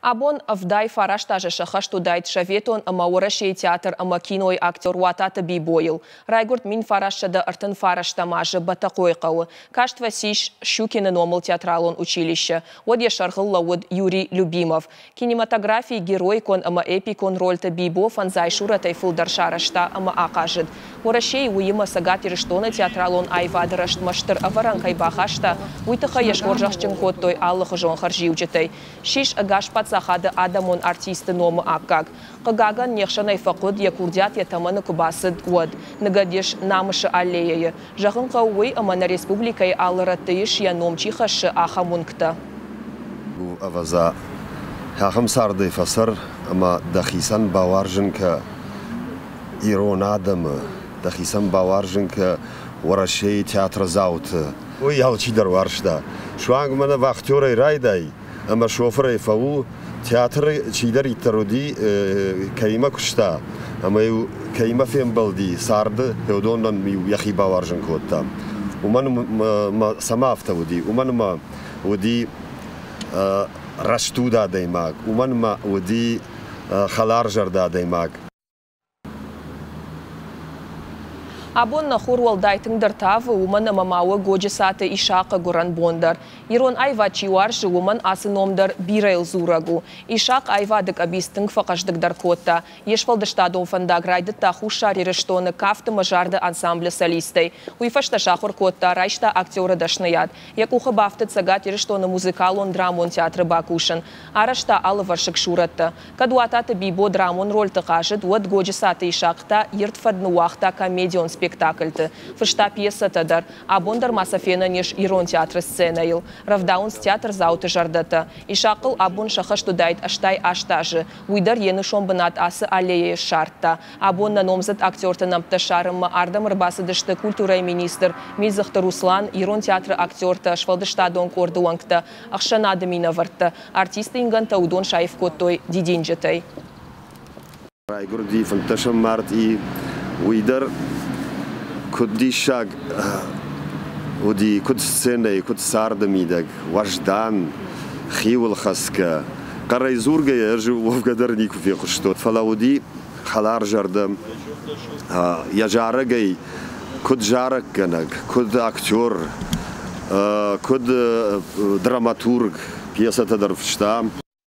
Абон 79 азы сӕххӕст уыдаид Советон ӕмӕ Уӕрӕсейы театр ӕмӕ кинойы актер Уататы Бибойыл. Райгуырд 1939 азы Бӕтӕхъойы хъӕуы. Каст фӕцис Щукины номыл театралон училище. Уӕд йӕ сӕргъыл лӕууыд Юрий Любимов. Кинематографийы героикон ӕмӕ эпикон рольты Бибо фӕндзай сурӕтӕй фылдӕр сарӕзта ӕмӕ ахъазыд. Уӕрӕсейы, уыимӕ Цӕгат Ирыстоны театралон аивады рӕзтмӕ стыр ӕвӕрӕн кӕй бахаста, уый тыххӕй йӕ схорзӕхджын кодтой алыхуызон хӕрзиуджытӕй. Ссис ӕгас паддзахады адӕмон артисты номы аккаг. Хъыгагӕн, не хсӕнӕй фӕхъуыд, йӕ курдиат йӕ тӕмӕны куы бацыд, уӕд. Ныгӕд ис Намысы аллеяйы. Зӕгъын хъӕуы уый, ӕмӕ нӕ республикӕйы алы рӕтты ис, йӕ ном чи хӕссы, ахӕм уынгтӕ. Ӕвӕдза, ахӕм цардӕй фӕцӕр ӕмӕ дӕхицӕн бауарзын кӕ ирон адӕмы, дӕхицӕн бауарзын кӕ Уӕрӕсейы театрдзауты. Уый алчидӕр уарзта. Суанг мӕнӕ вахтерӕй райдай ӕмӕ шофырӕй фӕу, театры чидӕриддӕр уыди, кӕимӕ куыста ӕмӕ-иу кӕимӕ фембӕлди царды, уыдонӕн-иу йӕхи бауарзын кодта. Уымӕн ӕмӕ цӕмӕ афтӕ уыди? Уымӕн ӕмӕ уыди рӕстуд адӕймаг, уымӕн ӕмӕ уыди хӕларзӕрдӕ адӕймаг. Абон нӕ хур уӕлдай тынгдӕр тавы, уымӕн ӕмӕ ма у Годжысаты Исахъы гуырӕн бон дӕр. Ирон аивад чи уарзы, уымӕн ацы ном дӕр бирӕйыл дзурӕг у. Исахъ аивады къӕбиц тынг фӕхъӕздыгдӕр кодта. Йе сфӕлдыстадон фӕндаг райдыдта Хуссар Ирыстоны кафты ӕмӕ зарды ансамблы солистӕй. Уый фӕстӕ сахуыр кодта, райста актеры дӕсныйад. Йӕ къухы бафтыд Цӕгат Ирыстоны музыкалон-драмон театры бакусын. Арӕзта алывӕрсыг сурӕттӕ. Кӕд Уататы Бибо драмон рольты хъазыд, уӕд Годжысаты Исахъ та ирд фӕд ныууагъта комедион спектакльты. Фыста пьесӕтӕ дӕр. Абон дӕр ма сӕ фенӕн ис Ирон театры сценӕйыл. Рӕвдауынц театрдзауты зӕрдӕтӕ. Исахъыл абон сӕххӕст уыдаид 88 азы. Уый дӕр йе нусон бынат ацы аллеяйы ссардта. Абон нӕ номдзыд актерты нӕмттӕ ссарынмӕ ардӕм ӕрбацыдысты культурӕйы министр Милдзыхты Руслан, Ирон театры актертӕ, сфӕлдыстадон къорды уӕнгтӕ, ӕхсӕнады минӕвӕрттӕ. Артисты ингӕнтӕ уыдон саив кодтой дидинджытӕй. Райгуырди фынддӕсӕм мартъи, уый дӕр куыд диссаг уыди, куыд сценӕйы, куыд царды мидӕг, уӕздан, хиуылхӕцгӕ. Хъӕрӕй дзургӕйӕ ӕз уӕвгӕ дӕр никуы фехъуыстон, фӕлӕ уыди хӕларзӕрдӕ. Йӕ зарӕгӕй куыд зарӕггӕнӕг, куыд актер, куыд драматург, пьесӕтӕ дӕр фыста.